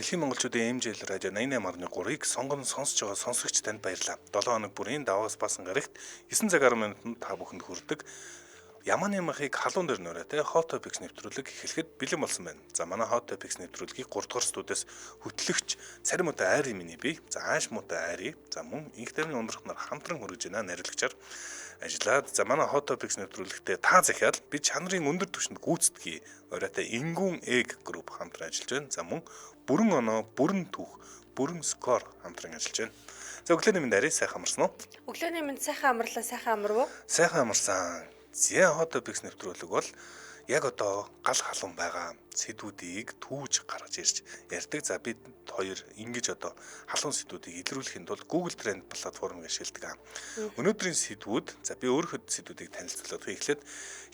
Дэлхийн монголчуудын MJL радио 88.3-ыг сонгон сонсож байгаа сонсогч танд баярлалаа. 7 хоног бүрийн даваас басан гарагт 9 цаг 10 минутанд та бүхэнд хүрдэг Яманы махыг халуун дээр нөрөөтэй Hot Topics нэвтрүүлэг эхлэхэд бэлэн болсон байна. За манай Hot Topics нэвтрүүлгийг 3 дугаар студиэс хөтлөгч Царим муутай Айри миний бие, за Ааш муутай Айри, за мөн инх тамны ундрах нар хамтран хүргэж байна нариулагчаар ажиллаад. За манай Hot Topics нэвтрүүлэгтээ та захиал би чанарын өндөр түвшинд гүйцэтгэе. Оройтой Ингүүн Эг групп хамтран ажиллаж байна. За мөн бүрэн оноо, бүрэн түүх, бүрэн скор хамтран ажиллаж байна. За өглөөний мэнд Айри, сайхан амарсан уу? Өглөөний мэнд сайхан амарлаа, сайхан амарв уу? Сайхан амарсан. За Hot Topics нэвтрүүлэг бол яг одоо гал халуун байгаа сэдвүүдийг түүж гаргаж ирж ярьдаг. За бид хоёр ингэж одоо халуун сэдвүүдийг илрүүлэхийн тулд Google Trend платформыг ашигладаг. Өнөөдрийн сэдвүүд, за би өөрийнхөө сэдвүүдийг танилцуулаад эхлээд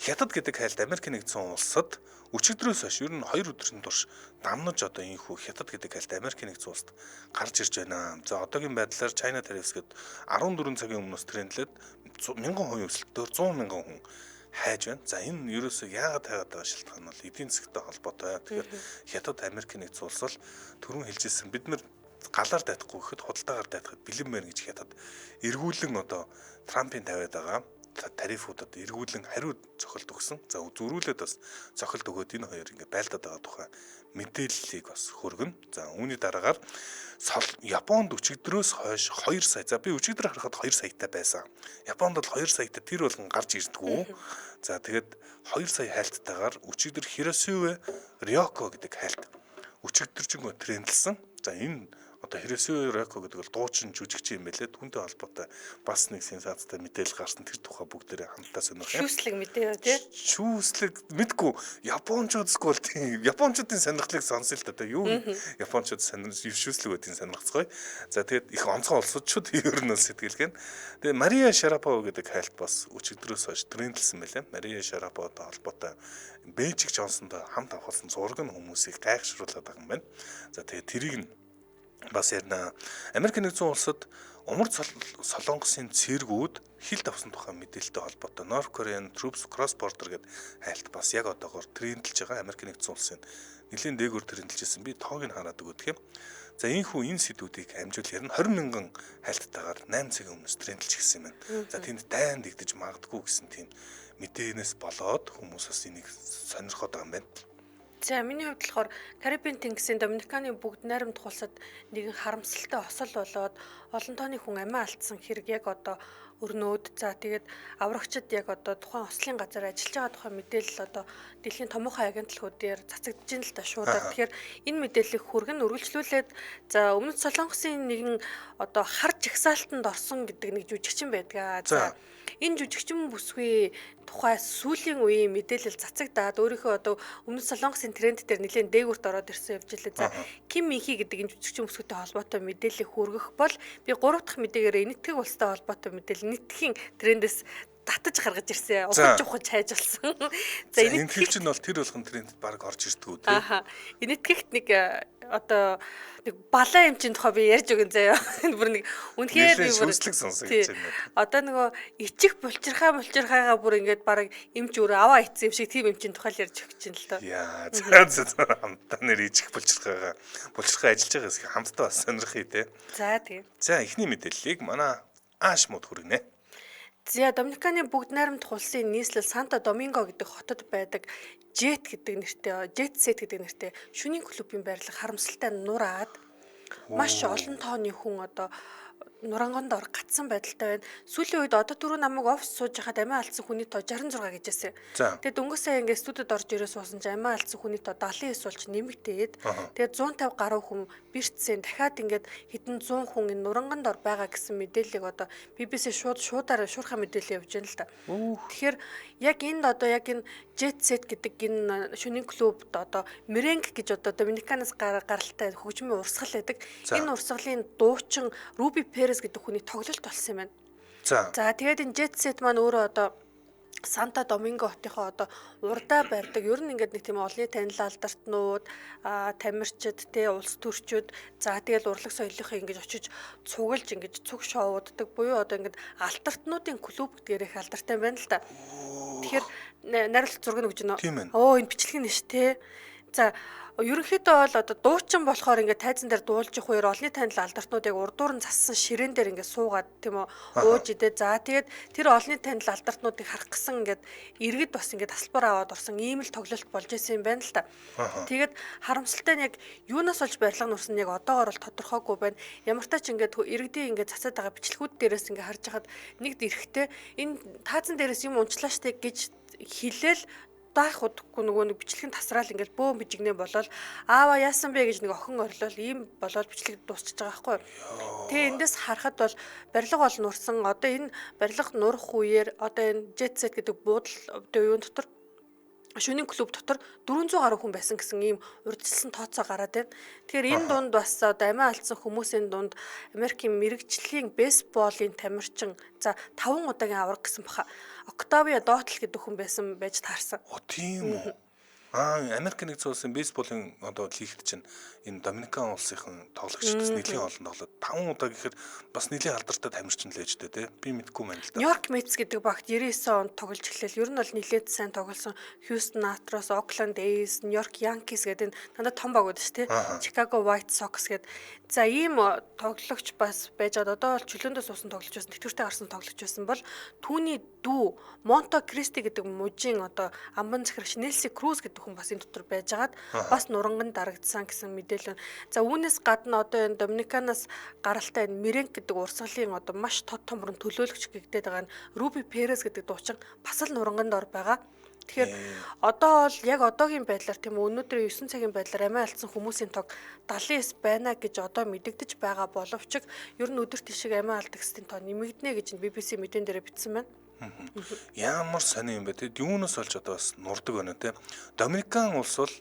Хятад гэдэг хайлт Америк нэгдсэн улсад өчигдрөөс хойш ер нь 2 өдрийн турш дамнаж одоо ийхүү Хятад гэдэг хайлт Америк нэгдсэн улсад гарч ирж байна. За одоогийн байдлаар China Tariffs гээд 14 цагийн өмнөөс трендлээд 1000% өсөлтөөр 100 мянган хүн хайж байна. За энэ ерөөсөө яагаад хайгаад байгаа шалтгаан бол эдийн засгтай холбоотой. Тэгэхээр Хятад Америк нэгдсэн улс бол түрүүн хэлжсэн бид нар галаар дайтахгүй гэхэд худалдаагаар дайтахад бэлэн байна гэж Хятад эргүүлэн одоо Трампын тавиад байгаа тарифуудад эргүүлэн хариу цохилт өгсөн. За зөрүүлээд бас цохилт өгөөд энэ хоёр ингээд байлдаад байгаа тухай мэдээллийг бас хөргөнө. За үүний дараагаар Японд өчигдрөөс хойш 2 сая. За би өчигдөр харахад 2 саятай байсан. Японд бол 2 саятай тэр болгон гарч ирдгүү. За тэгээд 2 сая хайлттайгаар өчигдөр Хиросюэ Рёко гэдэг хайлт өчигдөржингөө трендлсэн. За энэ одоо Хиросюэ Рёко гэдэг бол дуучин жүжигчин юм байлээ. Түүнтэй холбоотой бас нэг сенсацтай мэдээлэл гарсан. Тэр тухай бүгдээрээ хамтдаа сонирх юм. Шүүслэг мэдээ тий. Шүүслэг мэдгүй. Япончууд эсвэл тийм Япончуудын сонирхлыг сонсъё л да. Юу Япончууд шүүслэг байдгийг сонирхцгоё. За тэгээд их онцгой улсууд ер нь сэтгэлгэн. Тэгээд Мария Шарапова гэдэг хайлт бас өчигдрөөс хойш трендлсэн байлээ. Мария Шараповатай холбоотой Бэжик Джонсонтой хамт авахсан зураг нь хүмүүсийг гайхшруулад байгаа юм байна. За тэгээд тэрийг нь бас ярина. Америк нэгдсэн улсад умард Солонгосын цэргүүд хилд авсан тухай мэдээлэлтэй холбоотой North Korean Troops Cross Border гэдэг хайлт бас яг одоогоор трендлж байгаа. Америк нэгдсэн улсын нэлийн дээгүүр трендлж ирсэн. Би тоог нь хараад өгöd юм. За ийхүү энэ сэдвүүдийг амжуул ярина. 20 мянган хайлттайгаар 8 цагийн өмнөөс трендлж гисэн юм байна. За тэнд дайн дэгдэж магадгүй гэсэн тийм мэдээнээс болоод хүмүүс бас энийг сонирхоод байгаа юм байна. За миний хувьд болохоор Карибын тэнгисийн Доминиканы бүгд найрамдах улсад нэгэн харамсалтай осол болоод олон тооны хүн амиа алдсан хэрэг яг одоо өрнөөд, за тэгээд аврагчид яг одоо тухайн ослын газар ажиллаж байгаа тухай мэдээлэл одоо дэлхийн томоохон агентлагуудаар цацагдж байна л да шуудаар. Тэгэхээр энэ мэдээллийг хүргэн үргэлжлүүлээд за өмнөд Солонгосын нэгэн одоо хар жагсаалтанд орсон гэдэг нэг жүжигчин байдаг. За энэ жүжигчин бүсгүй тухай сүүлийн үеийн мэдээлэл цацагдаад өөрийнхөө одоо өмнөд Солонгосын тренд дээр нэлээд дээгүүрт ороод ирсэн явж илээ. За Ким Минхи гэдэг энэ жүжигчин бүсгүйтэй холбоотой мэдээллийг хүргэх бол би 3 дахь мэдээгээр Энэтхэг улстай холбоотой мэдээлэл Энэтхэгийн трендээс татаж гаргаж ирсэн. Ухаж ухаж хайж болсон. За Энэтхэг чинь бол тэр болгон трендэд баг орж ирдгүү тий. Аха. Энэтхэгт нэг одоо нэг балаа эмчийн тухай би ярьж өгөн заяа. Бүр нэг үнэхээр би бүр шүүслэг сонсогдож байна. Одоо нөгөө ичих булчирхайгаа бүр ингээд баг эмч өөрөө аваа ицсэн юм шиг тийм эмчийн тухай л ярьж өгч чинь л доо. Яа за за хамтдаа нэр ичих булчирхайгаа булчирхай ажиллаж байгаа хэсэг хамтдаа бас сонирхъя те. За тийм. За эхний мэдээллийг манай Ааш мод хүргэнэ. За Доминиканы бүгд найрамдах улсын нийслэл Санто Доминго гэдэг хотод байдаг Jet гэдэг нэртэй, Jet Set гэдэг нэртэй шөнийн клубын байрлал харамсалтай нураад маш олон тооны хүн одоо нурангонд ор гацсан байдалтай байна. Сүүлийн үед одоо түрүү намайг офис сууж байхад амиа алдсан хүний тоо 66 гэжсэн. Тэгээд дөнгөж сая ингээд студид орж ирээ суусан чинь амиа алдсан хүний тоо 79 болж нэмэгдээд тэгээд 150 гаруй хүн бэртсэн. Дахиад ингээд хэдэн 100 хүн энэ нурангонд ор байгаа гэсэн мэдээллийг одоо BBC шууд шуудаар шуурхай мэдээлэл явж байна л да. Тэгэхээр яг энд одоо яг энэ Jet Set гэдэг энэ шөнийн клубд одоо Меренг гэж одоо Доминиканаас гаралтай хөгжмийн урсгал байдаг. Энэ урсгалын дуучин Руби Перес гэдэг хүний тоглолт болсон юм байна. За тэгээд энэ Jet Set маань өөрөө одоо Санта Доминго хотынхоо одоо урдаа барьдаг. Ер нь ингээд нэг тийм олонний танил алдартнууд, тамирчид, тэ улс төрчид, за тэгэл урлаг соёлынхоо ингэж очиж цуглаж ингэж цуг шоуддаг буюу одоо ингээд алтартнуудын клуб гэдгээр их алдартай байна л да. Тэгэхээр найруулалт зураг нь өгч байна. Оо энэ бичлэг нь ш тэ. За Ерөнхийдөө бол одоо дуучин болохоор ингээд тайзан дээр дуулж явах үеэр олонний танил алдартнууд яг урдуур нь зассан ширээн дээр ингээд суугаад тийм үү ууж идэ. За тэгээд тэр олонний танил алдартнуудыг харах гэсэн ингээд иргэд бас ингээд тасалбар аваад орсон ийм л тоглолт болж исэн юм байна л та. Тэгээд харамсалтай нь яг юунаас олж барилга нурсан яг одоогор бол тодорхойгүй байна. Ямар ч тач ингээд иргэдийн ингээд цацаад байгаа бичлэгүүд дээрээс ингээд харж хахад нэг эрэхтэй энэ таазан дээрээс юм унчлаа штэ гэж хэлээл даах удахгүй нөгөө нэг бичлэг нь тасраал ингээл бөөн бижигнэ болол аава яасан бэ гэж нэг охин орлол ийм болол бичлэг дуусчихж байгаа байхгүй. Тэгээ эндээс харахад бол барилга бол нурсан. Одоо энэ барилга нурах үеэр одоо энэ Jet Set гэдэг буудал одоо юун дотор шөнийн клуб дотор 400 гаруй хүн байсан гэсэн ийм урьдчилсан тооцоо гараад байна. Тэгэхээр энэ дунд бас одоо амиа алдсан хүмүүсийн дунд Америкийн мэрэгжлийн бейсболын тамирчин за 5 удаагийн аварга гэсэн баха. Октавиа Дотл гэдэг хүн байсан байж таарсан. О тийм үү. Аа Америк нэгдсэн улсын бейсболын одоо лигт чинь энэ Доминикан улсынхан тоглогчдоос нэлийн олон тоглоод 5 удаа гэхэд бас нэлийн алдартай тамирчин л ээжтэй те. Би мэдгүй байна л да. Нью-Йорк Мэтс гэдэг багт 99 онд тоглож эхлээл ер нь бол нэлээд сайн тоглосон. Houston Astros, Oakland A's, New York Yankees гэдэг энэ дандаа том багууд шүү те. Chicago White Sox гэдэг. За ийм тоглогч бас байж байгаа. Одоо бол чөлөөндөө суусан тоглогч байсан, тэтгэвртэй гарсан тоглогч байсан бол түүний дүү Монто Кристи гэдэг мужийн одоо амбан захирагч Нелси Круз гэдэг хүн бас энэ дотор байжгаад бас нуранган дарагдсан гэсэн мэдээлэл. За үүнээс гадна одоо энэ Доминиканаас гаралтай энэ Меренг гэдэг урсгалын одоо маш тод томрон төлөөлөгч гэгдээд байгаа нь Руби Перес гэдэг дуучин бас л нуранганд ор байгаа. Тэгэхээр одоо бол яг одоогийн байдлаар тийм үү өнөөдрийн 9 цагийн байдлаар амиа алдсан хүмүүсийн тог 79 байна гэж одоо мэдэгдэж байгаа боловч ер нь өдөр тишиг амиа алдагсдын тоо нэмэгдэнэ гэж BBC мэдэн дээр бичсэн байна. Ямар сони юм бэ те? Юунаас олж одоо бас нурдаг байна те? Доминикан улс бол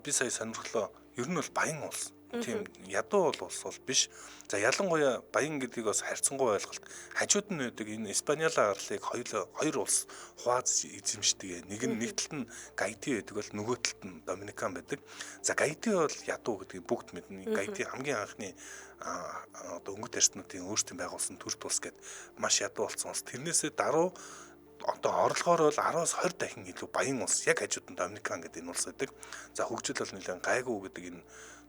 би сая сонирхлоо. Ер нь бол баян улс. Тийм ядуу бол улс бол биш. За ялангуяа баян гэдгийг бас харьцангуй ойлголт. Хажууд нь байдаг энэ Испаниала гарлыг хоёр улс хувааз эзэмшдэг. Нэг нь нэг талд нь Гаити байдаг бол нөгөө талд нь Доминикан байдаг. За Гаити бол ядуу гэдгийг бүгд мэднэ. Гаити хамгийн анхны одоо өнгөт арьснуудын өөрсдийн байгуулсан төрт улс гэд маш ядуу болсон улс. Тэрнээсээ даруй одоо орлогоор бол 10-аас 20 дахин илүү баян улс. Яг хажууд нь Доминикан гэдэг энэ улс байдаг. За хөгжил бол нэлээд гайгүй гэдэг энэ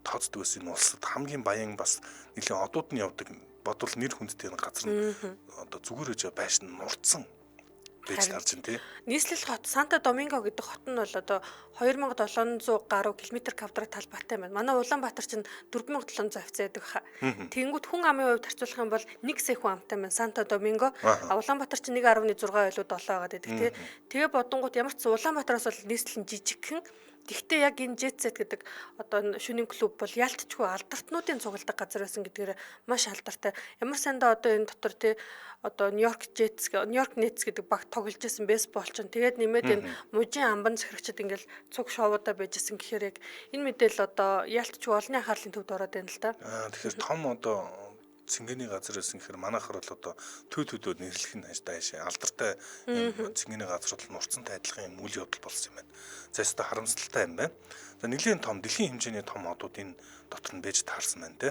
тооцдог байсан энэ улсад хамгийн баян бас нэлээд одууд нь явдаг бодвол нэр хүндтэй энэ газар нь одоо зүгээр ээж байшин нурцсан байж тарж байна тий. Нийслэл хот Санта Доминго гэдэг хот нь бол одоо 2700 гаруй километр квадрат талбайтай байна. Манай Улаанбаатар чинь 4700 хавцаа байдаг хаа. Тэнгүүт хүн амын хувьд харьцуулах юм бол 1 сая хүн амтай байна Санта Доминго. А Улаанбаатар чинь 1.6 илүү 7 байгаад байдаг тий. Тэгээ бодонгууд ямар ч Улаанбаатараас бол нийслэл нь жижигхэн. Тэгвэл яг энэ Jet Set гэдэг одоо шөнийн клуб бол яалтчгүй алдартнуудын цугладаг газар байсан гэдгээр маш алдартай. Ямар сандаа одоо энэ дотор тий одоо Нью-Йорк Jets, Нью-Йорк Nets гэдэг баг тоглож исэн бейсбол чинь тэгээд нэмээд энэ мужийн амбан захирагчид ингээл цуг шоудаа байжсэн гэхээр яг энэ мэдээлэл одоо яалтчгүй олонний анхаарлын төвд ороод байна л да. Аа тэгэхээр том одоо цэнгэний газар байсан гэхээр манайхаар бол одоо төв төдөө нэрлэх нь хаашаа алдартай юм цэнгэний газар бол нурцантай адилхан юм үйл явдал болсон юм байна. За өстой харамсалтай юм байна. За нэлийн том дэлхийн хэмжээний том одууд энэ дотор нь байж таарсан байна те.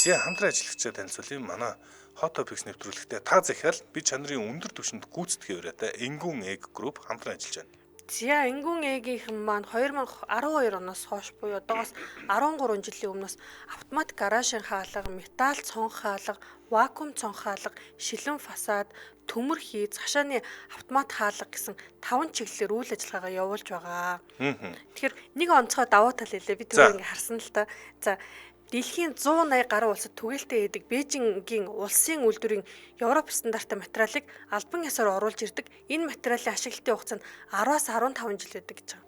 За хамтран ажиллагчдаа танилцуулъя. Манай Hot Topics нэвтрүүлэгтээ та захиал би чанарын өндөр түвшинд гүйцэтгэх уриатай Энгүүн Egg Group хамтран ажиллаж байна. За Энгүүн Эгийнхэн маань 2012 оноос хойш буюу одоогоос 13 жилийн өмнөөс автомат гаражийн хаалга, металл цонх хаалга, вакуум цонх хаалга, шилэн фасад, төмөр хийц, хашааны автомат хаалга гэсэн 5 чиглэлээр үйл ажиллагаагаа явуулж байгаа. Тэгэхээр нэг онцгой давуу тал хэлээ. Би түрүү ингээ харсан л та. За дэлхийн 180 гаруй улсад түгээлтэй хийдэг Бээжингийн улсын үйлдвэрийн Европ стандарттай материалыг албан ёсоор оруулж ирдэг. Энэ материалын ашиглалтын хугацаа нь 10-аас 15 жил байдаг гэж байгаа.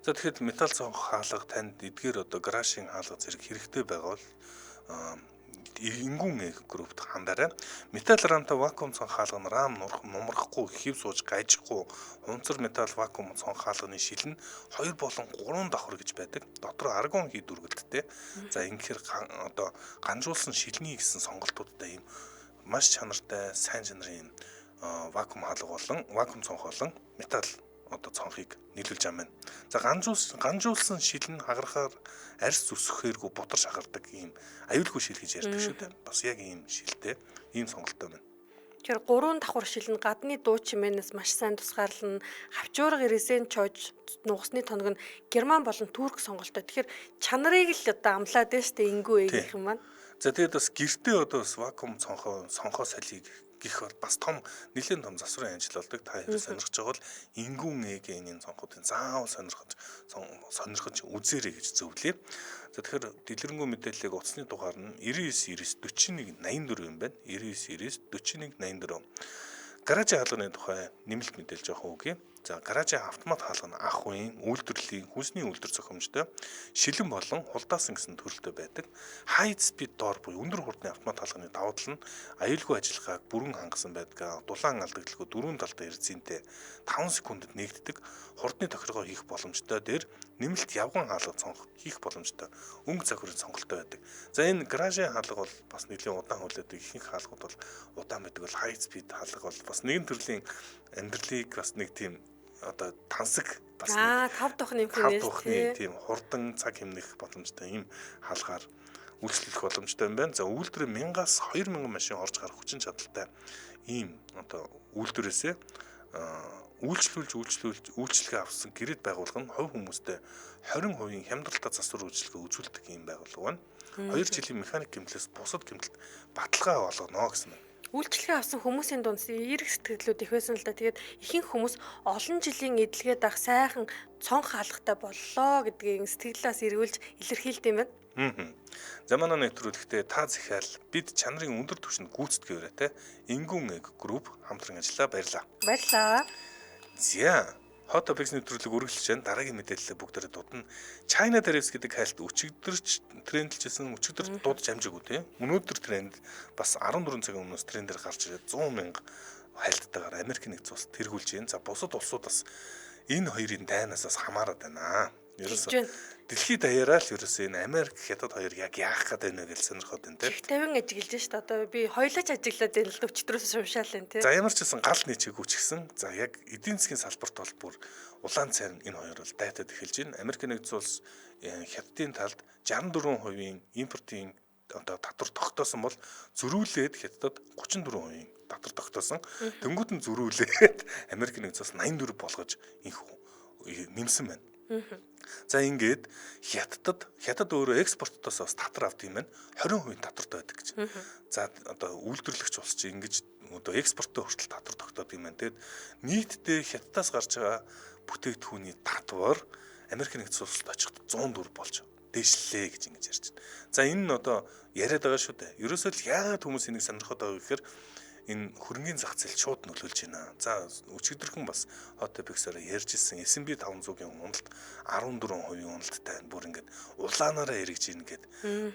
За тэгэхээр металл цонх хаалга танд эдгээр одоо гаражийн хаалга зэрэг хэрэгтэй байгаа бол Энгүүн Egg Group-т хандаарай. Металл рамтай вакуум цонх хаалга нь рам нумрахгүй, хэв сууж гайжихгүй, хунцар металл вакуум цонх хаалганы шил нь 2 болон 3 давхар гэж байдаг. Дотроо аргон хий дүүргэлттэй. За ингэхээр одоо ганжуулсан шилний гэсэн сонголтуудтай юм маш чанартай, сайн чанарын вакуум хаалга болон вакуум цонх болон металл одоо цонхыг нийлүүлж байгаа юм. За ганжуулсан шил нь хагарахаар арьс зүсэхээргүй бутар шахардаг ийм аюулгүй шил гэж ярьдаг шүү дээ. Бас яг ийм шилтэй, ийм сонголттой байна. Тэгэхээр 3 давхар шилэн гадны дуу чимээнээс маш сайн тусгаарлана. Хавчуурга резин чойж нугасны тоног нь герман болон турк сонголттой. Тэгэхээр чанарыг л одоо амлаад байна шүү дээ ингүү эгийнх юм маань. За тэгээд бас гэртээ одоо бас вакуум цонхоо солиыг гих бол бас том нэлээд том засварын ажил болдог. Та хэрэг сонирхож байгаа бол ингүүн ЭГ-ийн цонхуудын заавал сонирхож үзээрэй гэж зөвлөе. За тэгэхээр дэлгэрэнгүй мэдээллийг утасны дугаар нь 99 99 41 84 юм байна. 99 99 41 84. Гаражийн хаалганы тухай нэмэлт мэдээлэл жоохон өгье. За гаражийн автомат хаалга нь ах үеийн үйлдвэрлэлийн хүнсний үйлдвэр зохиомжтой шилэн болон хулдаасан гэсэн төрөлтэй байдаг. High speed door буюу өндөр хурдны автомат хаалганы давуу тал нь аюулгүй ажиллагааг бүрэн хангасан байдаг. Дулаан алдагдaltaгүй дөрвөн талтай резинтэй 5 секундэд нэгддэг. Хурдны тохиргоо хийх боломжтой дээр нэмэлт явган хаалга цонх хийх боломжтой. Өнгө цохирын сонголттой байдаг. За энэ гаражийн хаалга бол бас нэлийн удаан хүлээдэг. Ихэнх хаалгууд бол удаан байдаг бол high speed хаалга бол бас нэгэн төрлийн амьдралыг бас нэг тийм одоо тансаг бас 5 дахь нэмэх нэ тийм хурдан цаг хэмнэх боломжтой ийм хаалгаар үйлчлэх боломжтой юм байна. За үйлдвэр 1000-аас 2000 машин орж гарах хүчин чадалтай ийм одоо үйлдвэрээсээ үйлчлэгээ авсан гэрэд байгууллага нь хувь хүмүүстэй 20% хямдралтай засвар үйлчилгээ үзүүлдэг ийм байгууллага байна. 2 жилийн механик гэмтлээс бусад гэмтэлд баталгаа олгоно гэсэн байна. Үйлчилгээ авсан хүмүүсийн дунд эерэг сэтгэлдлүүд их байсан л да. Тэгээд ихэнх хүмүүс олон жилийн эдлэгээ дах сайхан цонх хаалгатай боллоо гэдгийг сэтгэлээс эргүүлж илэрхийлд юм байна. За манай нэвтрүүлэгтээ та захиал бид чанарын өндөр түвшинд гүйцэтгэх өрөөтэй Ингүүн Эг групп хамтран ажиллаа. Баярлалаа. Баярлалаа. За Hot Topics нэвтрүүлэг үргэлжлэж байна. Дараагийн мэдээлэлээ бүгдээрээ дуудана. China Tariffs гэдэг хайлт өчигдөрч трендлжсэн, өчигдөр дуудаж амжаагүй тийм. Өнөөдөр тренд бас 14 цагийн өмнөөс трендээр гарч ирээд 100 мянга хайлттайгаар Америк нэгдсэн улс тэргүүлж байна. За бусад улсууд бас энэ хоёрын дайнаас бас хамаарат байна. Ерөөсөө дэлхийд даяараа л ерөөсөө энэ Америк хятад хоёр яг яах гээд байна гэж сонирхоод байна тийм. Их тавин ажиглаж шít. Одоо би хоёлаач ажиглаад байна л өчтөрөөс шумшаал байна тийм. За ямар ч гэсэн гал нийчээгүй ч гэсэн за яг эдийн засгийн салбарт бол бүр улаан цайр энэ хоёр бол дайтад эхэлж байна. Америк нэгдсэн улс хятадын талд 64% импортын одоо татвар тогтоосон бол зөрүүлээд хятадд 34% татвар тогтоосон. Дөнгөт нь зөрүүлээд Америк нэгдсэн улс 84 болгож инх нэмсэн байна. За ингээд хятад өөрөө экспорттоос бас татвар авд юм байна. 20% татвартай байдаг гэж. За одоо үйлдвэрлэгч улс чи ингэж одоо экспорттой хүртэл татвар тогтоод юм байна. Тэгэд нийтдээ хятадаас гарч байгаа бүтээгдэхүүний татвар Америк нэгдсэн улсад очиход 104 болж дээшлээ гэж ингэж ярьж байна. За энэ нь одоо яриад байгаа шүү дээ. Ерөөсөө л яагаад хүмүүс энийг сонирхоод байгаа гэхээр энэ хөрөнгийн зах зээл шууд нөлөөлж байна. За өчигдөрхөн бас Hot Topics-аар ярьж ирсэн S&P 500-ийн уналт 14% уналттай бүр ингээд улаанаараа эргэж ийн гэд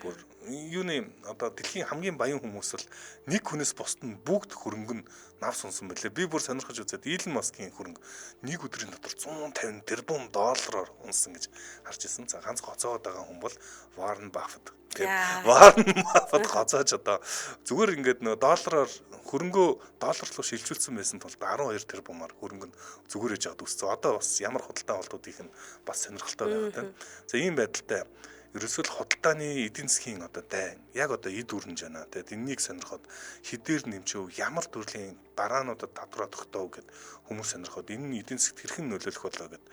бүр юуны одоо дэлхийн хамгийн баян хүмүүс бол нэг хүнээс бусд нь бүгд хөрөнгө нь нав сунсан байлээ. Би бүр сонирхож үзээд Илон Маскийн хөрөнгө нэг өдрийн дотор 150 тэрбум доллараар унсан гэж харж ирсэн. За ганц гоцоогод байгаа хүн бол Warren Buffett. Тэгээд Warren Buffett гоцоож одоо зүгээр ингээд нөө доллараар хөрөнгөө доллар руу шилжүүлсэн байсан тул 12 тэрбумаар хөрөнгө нь зүгээр ээж аваад өссөн. Одоо бас ямар худалдаа авалтуудыг нь бас сонирхолтой байгаа тийм. За ийм байдалтай ерөөсөө л худалдааны эдийн засгийн одоо дайн яг одоо эд өрнөж байна. Тэгээд энэнийг сонирхоод хідээр нэмчөв ямар төрлийн бараануудад татвараа тогтоов гэд хүмүүс сонирхоод энэ нь эдийн засагт хэрхэн нөлөөлөх болоо гэд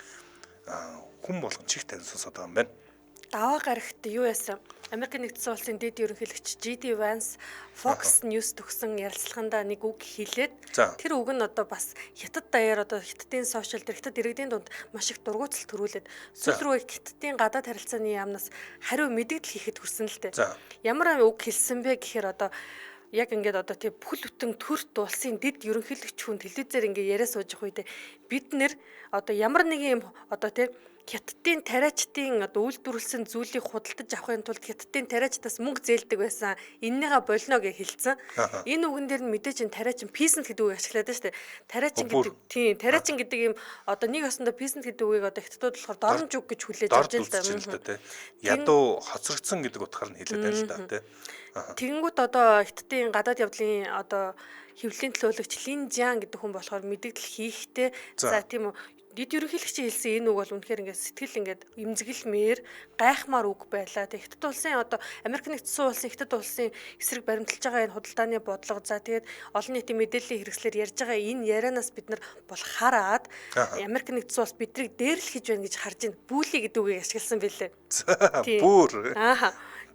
хүн болгон чих тавин сонсоод байгаа юм байна. Даваа гарагт юу яасан? Америк нэгдсэн улсын дэд ерөнхийлөгч J.D. Vance Fox News төгсөн ярилцлагандаа нэг үг хэлээд тэр үг нь одоо бас хятад даяар одоо хятадын сошиал дээр хятад иргэдийн дунд маш их дургуутсал төрүүлээд сүүл рүү хятадын гадаад харилцааны яамнаас хариу мэдэгдэл хийхэд хүрсэн л дээ. Ямар үг хэлсэн бэ гэхээр одоо яг ингээд одоо тий бүхэл бүтэн төрт улсын дэд ерөнхийлөгч хүн телевизээр ингээд яриа сууж явах үедээ бид нэр одоо ямар нэгэн юм одоо тий хятадын тариачдын одоо үйлдвэрлэсэн зүйлийг худалдаж авахын тулд хятадын тариачдаас мөнгө зээлдэг байсан. Эннийгээ болно гэж хэлсэн. Энэ үгэн дээр нь мэдээж энэ тариачин peasant гэдэг үг ашиглаад байна шүү дээ. Тариачин гэдэг тийм тариачин гэдэг юм одоо нэг осондоо peasant гэдэг үгийг одоо хятадууд болохоор доромж үг гэж хүлээж авч байна л да тий. Ядуу хоцрогдсон гэдэг утгаар нь хэлээд байна л да тий. Тэгэнгүүт одоо хятадын гадаад явдлын одоо хэвлэлийн төлөөлөгч Лин Жан гэдэг хүн болохоор мэдэгдэл хийхдээ за тийм үү Дэд ерөнхийлөгчийн хэлсэн энэ үг бол үнэхээр ингээд сэтгэл ингээд эмзэгэлмээр гайхмаар үг байлаа. Тэг Хятад улсын одоо Америк нэгдсэн улсын Хятад улсын эсрэг баримталж байгаа энэ худалдааны бодлого, за тэгээд олон нийтийн мэдээллийн хэрэгслээр ярьж байгаа энэ ярианаас бид нар бол хараад Америк нэгдсэн улс биднийг дээрлэх гэж байна гэж харж байна. Бүүлий гэдэг үгийг ашигласан байлээ. Бүр. Аа.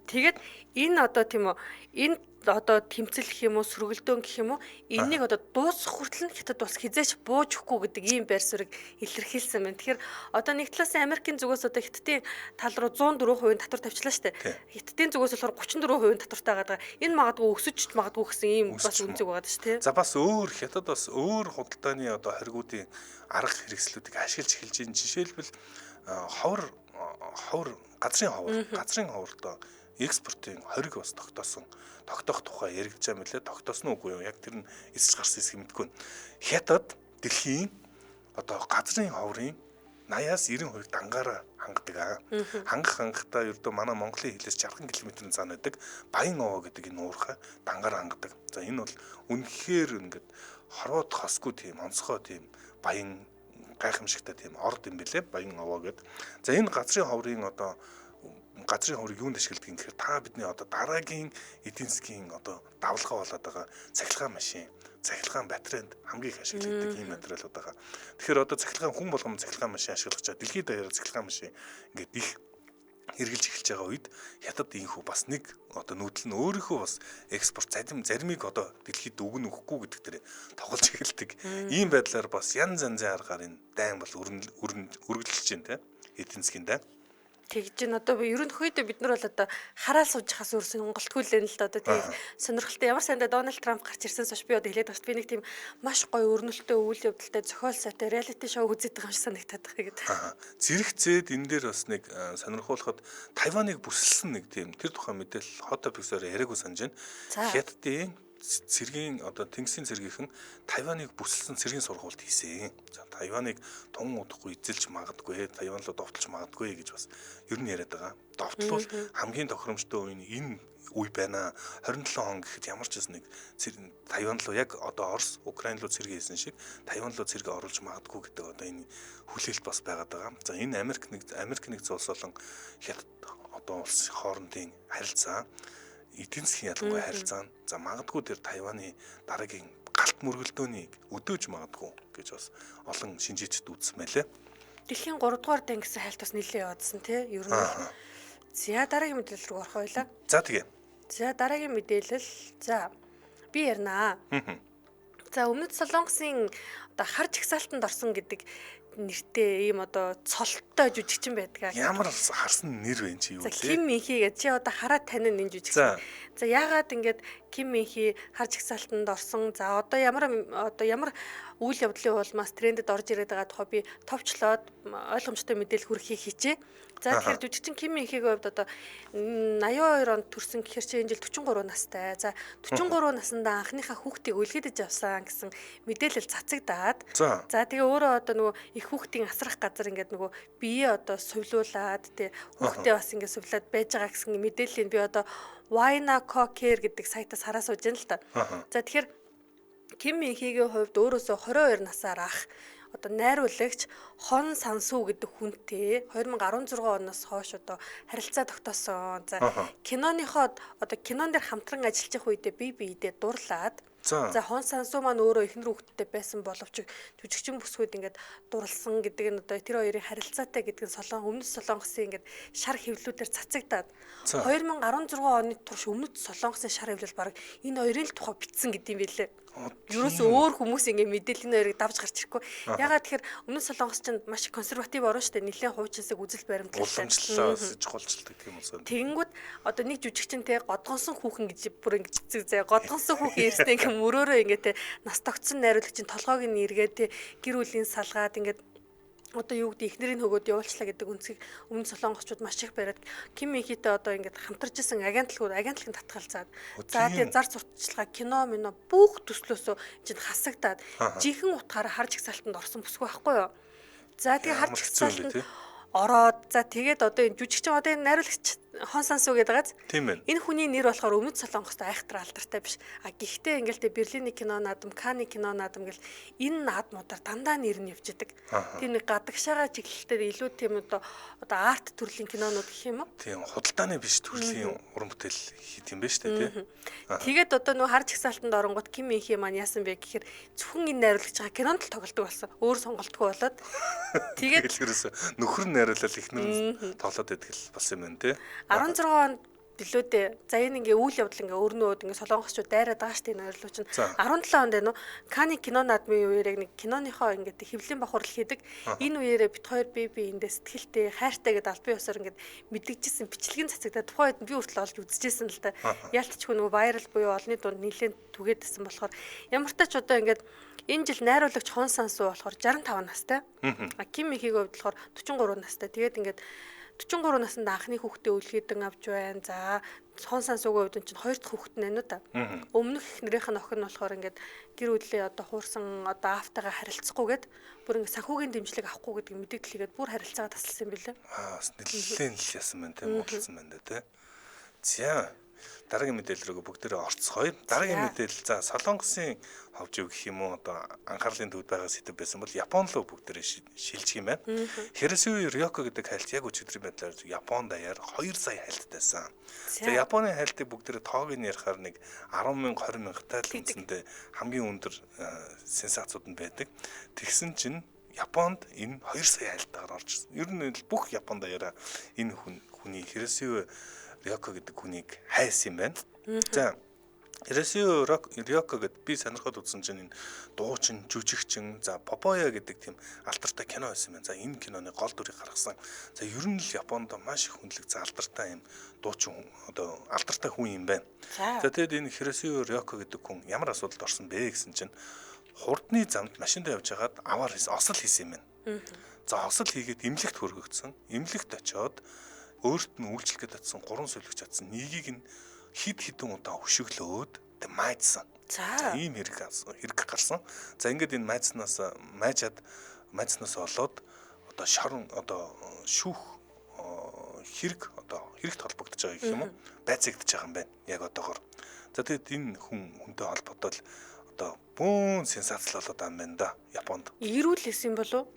Тэгээд энэ одоо тийм үү, энэ одоо тэмцэл гэх юм уу, сөргөлдөөн гэх юм уу, энэнийг одоо дуусгах хүртэл нь Хятад бас хизээч бууж өгөхгүй гэдэг ийм байр суурийг илэрхийлсэн байна. Тэгэхээр одоо нэг талаас нь Америкийн зүгээс одоо Хятадын тал руу 104% татвар тавьчлаа шүү дээ. Хятадын зүгээс болохоор 34% татвартай байгаа. Энэ магадгүй өсөж магадгүй гэсэн ийм бас үнцэг байгаа шүү дээ. За бас өөр Хятад бас өөр худалдааны одоо хоригуудын арга хэрэгслүүдийг ашиглаж эхэлж байна. Жишээлбэл ховор газрын ховор одоо экспортын хориг бас тогтоох тухай яригдж байгаа мөлий, тогтоосон үгүй юу? Яг тэр нь эсэж гарсан хэсэг мэдгүй. Хятад дэлхийн одоо газрын ховрын 80-аас 90% дангаараа хангадаг. Хангах хангахтаа ердөө манай Монголын хилээс 60 км-ийн зам байдаг Баян овоо гэдэг энэ уурхай дангаараа хангадаг. За энэ бол үнэхээр ингээд хорвоод хосгүй тийм онцгой тийм баян гайхамшигтай тийм орд юм бэлээ Баян овоо гэдэг. За энэ газрын ховрын одоо газрын ховрыг юунд ашигладаг юм гэхээр та бидний одоо дараагийн эдийн засгийн одоо давлгаа болоод байгаа цахилгаан машин, цахилгаан батарейнд хамгийн их ашиглагддаг ийм материалууд байгаа. Тэгэхээр одоо цахилгаан хүн болгон цахилгаан машин ашиглаж байгаа. Дэлхийд даяараа цахилгаан машин ингээд их хэрэгжилж эхэлж байгаа үед Хятад инхүү бас нэг одоо нүүдэл нь өөрийнхөө бас экспорт заримыг одоо дэлхийд өгнө өгөхгүй гэдэг дээр тоглож эхэлдэг. Ийм байдлаар бас янз янзын аргаар энэ дайн бол үргэлжилж байна те. Эдийн засгийн дайн. Тэгж нь одоо ерөнхийдөө бид нар бол одоо хараал сууж хаас өөр сонголтгүй л энэ л да. Одоо тийм сонирхолтой ямар сандаа Дональд Трамп гарч ирсэн сошь би одоо хэлээд байгаа шүү. Би нэг тийм маш гоё өрнөлттэй үйл явдалтай зохиол сайтай реалити шоу үзээд байгаа юм шиг санагтаад байгаа гэдэг. Зэрэгцээд энэ дээр бас нэг сонирхуулахад Тайваныг бүсэлсэн нэг тийм тэр тухайн мэдээлэл Hot Topics-оор яриаггүй санаж байна. Хятадын цэргийн одоо тэнгисийн цэргийнхэн Тайваныг бүсэлсэн цэргийн сургуульд хийсэн. За Тайваныг тун удахгүй эзэлж магадгүй, Тайван руу довтолж магадгүй гэж бас ер нь яриад байгаа. Довтлол хамгийн тохиромжтой үе нь энэ үе байна. 27 он гэхэд ямар ч гэсэн нэг Тайван руу яг одоо Орос, Украин руу цэрэг хийсэн шиг Тайван руу цэрэг оруулж магадгүй гэдэг одоо энэ хүлээлт бас байгаад байгаа. За энэ Америк нэгдсэн улс болон Хятад одоо улс хоорондын харилцаа эдийн засгийн ялангуяа харилцаа нь за магадгүй тэр Тайваны дараагийн галт мөргөлдөөнийг өдөөж магадгүй гэж бас олон шинжээчд үзсэн байлээ. Дэлхийн 3 дугаар дан гэсэн хайлт бас нэлээд яваадсан тий. Ер нь бол. За дараагийн мэдээлэл рүү орох байлаа. За тэгээ. За дараагийн мэдээлэл. За би ярина. За Өмнөд Солонгосын одоо хар жагсаалтанд орсон гэдэг нэртэй ийм одоо цолтой жүжигчин байдаг. Ямар харсан нэр вэ чи юу вэ? Ким Минхи гэж чи одоо хараа танин энэ жүжигчин. За яагаад ингэж Ким Минхи хар жагсаалтанд орсон? За одоо ямар үйл явдлын улмаас трендэд орж ирээд байгаа тухай би товчлоод ойлгомжтой мэдээлэл хүргэхийг хичээ. За тэгэхээр жүжигчин Ким Минхигийн хувьд одоо 82 онд төрсэн гэхэр чи энэ жил 43 настай. За 43 наснда анхныхаа хүүхдийг үлгэдэж авсан гэсэн мэдээлэл цацагдаад. За тэгээ өөрөө одоо нөгөө их хүүхдийн асрах газар ингээд нөгөө бие одоо сувлуулад тий хүүхдээ бас ингээд сувлаад байж байгаа гэсэн мэдээллийг би одоо Wayna Co-Care гэдэг сайтаас хараа сууж байна л та. За тэгэхээр Ким Минхигийн хувьд өөрөөсөө 22 насаар ах одоо найруулагч Хон Сансу гэдэг хүнтэй 2016 оноос хойш одоо харилцаа тогтоосон. За киноныхоо одоо кинон дээр хамтран ажиллаж явах үедээ бие биедээ дурлаад. За Хон Сансу маань өөрөө эхнэр хүүхэдтэй байсан боловч жүжигчин бүсгүйд ингээд дурлсан гэдэг нь одоо тэр хоёрын харилцаатай гэдэг нь Өмнөд Солонгосын ингээд шар хэвлэлүүдээр цацагдаад 2016 оны турш Өмнөд Солонгосын шар хэвлэл баг энэ хоёрын л тухай бичсэн гэдэг юм билээ. Ерөөсөө өөр хүмүүс ингээд мэдээллийн хоёрыг давж гарч ирэхгүй. Ягаад тэгэхээр Өмнөд Солонгос чинь маш консерватив орн шүү дээ. Нэлээд хуучинсаг үзэл баримтлалтай. Уламжлалаа чухалчилдаг тийм улс. Тэгэнгүүт одоо нэг жүжигчин те годгонсон хүүхэн гэж бүр ингэж зэг зэ годгонсон хүүхэн ирсэн ингээд мөрөөрөө ингээд те нас тогтсон найруулагчийн толгойг нь эргээд те гэр бүлийн салгаад ингээд одоо юу гэдэг эхнэрийн хөгөөд явуулчлаа гэдэг үнцгийг Өмнөд Солонгосчууд маш их бариад Ким Минхитэй одоо ингээд хамтарч исэн агентлагын татгалзаад за тэгээ зар сурталчилгаа кино мино бүх төслөөсөө чинь хасагдаад жинхэнэ утгаараа хар жагсаалтанд орсон бүсгүй байхгүй юу. За тэгээ хар жагсаалтанд ороод за тэгээд одоо энэ жүжигчин одоо энэ найруулагч Хон Сансу гэдэг газ. Тийм ээ. Энэ хүний нэр болохоор Өмнөд Солонгост айхтар алдартай биш. А гэхдээ ингээл тэ Берлиний кино наадам, Каны кино наадам гэл энэ наадмуудаар дандаа нэр нь явж идэг. Тийм нэг гадагшаага чиглэлтэй илүү тийм одоо арт төрлийн кинонууд гэх юм уу? Тийм, худалдааны биш төрлийн уран бүтээл хийт юм байна шүү дээ, тий. Тэгээд одоо нөө хар жагсаалтанд оронгууд Ким Мин Хи маань яасан бэ гэхээр зөвхөн энэ найруулагч байгаа кинонд л тоглодог болсон. Өөр сонголтгүй болоод. Тэгээд ерөөсө нөхөр нь найруулал эхнэр нь тоглоод идэх л болсон юм байна, тий. 16 онд билүү дээ. За энэ ингээ үйл явдал ингээ өрнөөд ингээ солонгосчууд дайраад байгаа шүү дээ найруулагч нь. 17 онд энэ Каны кино наадмын үеэр яг нэг киноныхоо ингээ хэвлэлийн бохирдол хийдэг. Энэ үеэрээ бит хоёр бие биендээ сэтгэлтэй, хайртай гэдээ албан ёсоор ингээ мэдэгжсэн бичлэгийн цацагдаа тухайн үед би хүртэл олж үзчихсэн л да. Ялтчгүй нөгөө вайрал буюу олонний дунд нэлээд түгээдсэн болохоор ямар ч тач одоо ингээ энэ жил найруулагч Хон Сансу болохоор 65 настай. А Ким Михигийн хувьд болохоор 43 настай. Тэгээд ингээд 43 наснд анхны хүүхдээ үлгээдэн авч байна. За Хон Сансугийн хувьд чинь хоёр дахь хүүхэд нь байна уу та. Өмнөх эхнэрийнх нь охин нь болохоор ингээд гэр бүлээ одоо хуурсан одоо аавтайгаа харилцахгүйгээд бүр ингээд санхүүгийн дэмжлэг авахгүй гэдэг мэдээлэл хийгээд бүр харилцаагаа тасалсан юм билээ. Аа бас нэлээд л яасан байна те, муудалсан байна да те. За дараагийн мэдээлэл рүү бүгдээрээ орцгоё. Дараагийн мэдээлэл за Солонгосын ховж гэх юм уу одоо анхаарлын төвд байгаа сэдэв байсан бол Япон руу бүгдээрээ шилжих юм байна. Хиросио Рёко гэдэг хайлт яг өчигдрийн байдлаар Япон даяар 2 сая хайлттайсан. За Японы хайлтыг бүгдээрээ тоог нь ярихаар нэг 10 мянга 20 мянгатай л үндсэндээ хамгийн өндөр сенсацууд нь байдаг. Тэгсэн чинь Японд энэ 2 сая хайлттайгаар орж ирсэн. Ер нь бүх Япон даяараа энэ хүний Хиросио Рёко гэдэг хүнийг хайсан юм байна. За Хиросио Рёко гэд би сонирхоод үзсэн чинь энэ дуучин, жүжигчин, за Попоя гэдэг тийм алдартай кино байсан юм байна. За энэ киноны гол дүрийг гаргасан. За ер нь л Японд маш их хүндлэгдсэн алдартай юм дуучин одоо алдартай хүн юм байна. За тэгэд энэ Хиросио Рёко гэдэг хүн ямар асуудалд орсон бэ гэсэн чинь хурдны замд машинд явж байгаад аваар осол хийсэн юм байна. За осол хийгээд эмнэлэгт хөргөгдсөн. Эмнэлэгт очиод өөрт нь үйлчлэх гээд татсан 3 сүлэгч татсан. Нэгийг нь хид хідэн удаа өшөглөөд тэг майдсан. За ийм хэрэг гарсан. За ингээд энэ майдснаас майдснаас олоод одоо шорон одоо шүүх хэрэг одоо хэрэгт холбогдож байгаа гэх юм уу? Байцаагдаж байгаа юм байна. Яг одоогор. За тэгэд энэ хүн хүнтэй холбоотой л одоо бүүн сенсацлал болоод байгаа юм байна да Японд. Эрүүл хийсэн болов уу?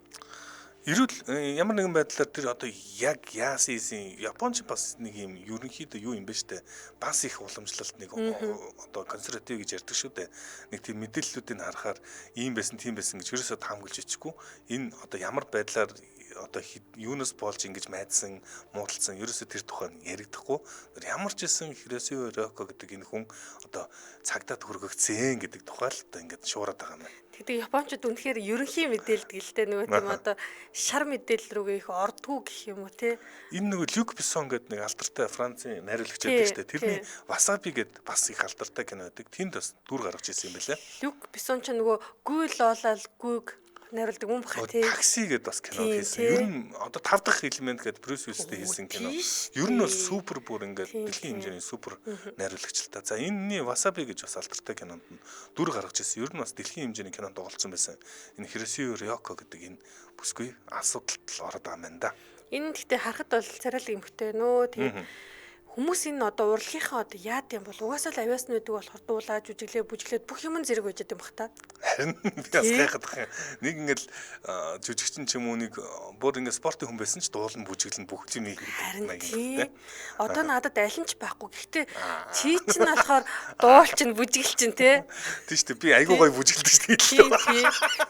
Эрүүл ямар нэгэн байдлаар тэр одоо яг яасан хийсэн Японч бас нэг юм ерөнхийдөө юу юм бэ штэ бас их уламжлалт нэг одоо консерватив гэж ярьдаг шүү дээ. Нэг тийм мэдээллүүдийг харахаар ийм байсан тийм байсан гэж ерөөсөө таамаглаж ичихгүй. Энэ одоо ямар байдлаар одоо юунаас болж ингэж майдсан муудалцсан ерөөсөө тэр тухай яригдахгүй. Ямар ч байсан Хиросио Рёко гэдэг энэ хүн одоо цагдаад хөргөгдсөн гэдэг тухай л одоо ингэж шуураад байгаа юм байна. Тэгдэг Япончууд үнэхээр ерөнхий мэдээлдэг л дээ нөгөө тийм одоо шар мэдээлэл рүүгээ их ордгоо гэх юм уу те. Энэ нөгөө Люк Бессон гэдэг нэг алдартай Францын найруулагч байдаг шүү дээ. Тэрний Васаби гэдэг бас их алдартай кино байдаг. Тэнд бас дүр гаргаж ирсэн юм байлаа. Люк Бессон ч нөгөө гүйл оолал гүг найруулдаг юм баха тий. Такси гэдэг бас кино хийсэн. Ер нь одоо 5 дахь элемент гэдэг Брюс Уиллистэй хийсэн кино. Ер нь бол супер бүр ингээд дэлхийн хэмжээний супер найруулагч л та. За энэний Васаби гэж бас алдартай кинонд нь дүр гаргаж ирсэн. Ер нь бас дэлхийн хэмжээний кинонд тоглолцсон байсан. Энэ Хиросио Рёко гэдэг энэ бүсгүй асуудалд л ороод байгаа юм байна да. Энэ гэхдээ харахад бол царайлаг эмхтэй нөө. Тэгээд хүмүүс энэ одоо урлагийнхаа одоо яад юм бол угаасаа л авиас нь байдаг болохоор дуулаа жүжиглээ бүжиглээд бүх юм зэрэг байж байгаа юм бах та. Харин би бас гайхаад байгаа юм. Нэг ингээл жүжигчин ч юм уу нэг бүр ингээд спортын хүн байсан ч дуулан бүжиглэн бүх юм хийдэг маяг юм те. Одоо надад аль нь ч байхгүй. Гэхдээ чи чинь болохоор дуул чинь бүжиглэл чинь те. Тийм шүү дээ. Би айгуу гоё бүжиглдэг шүү дээ. Тийм.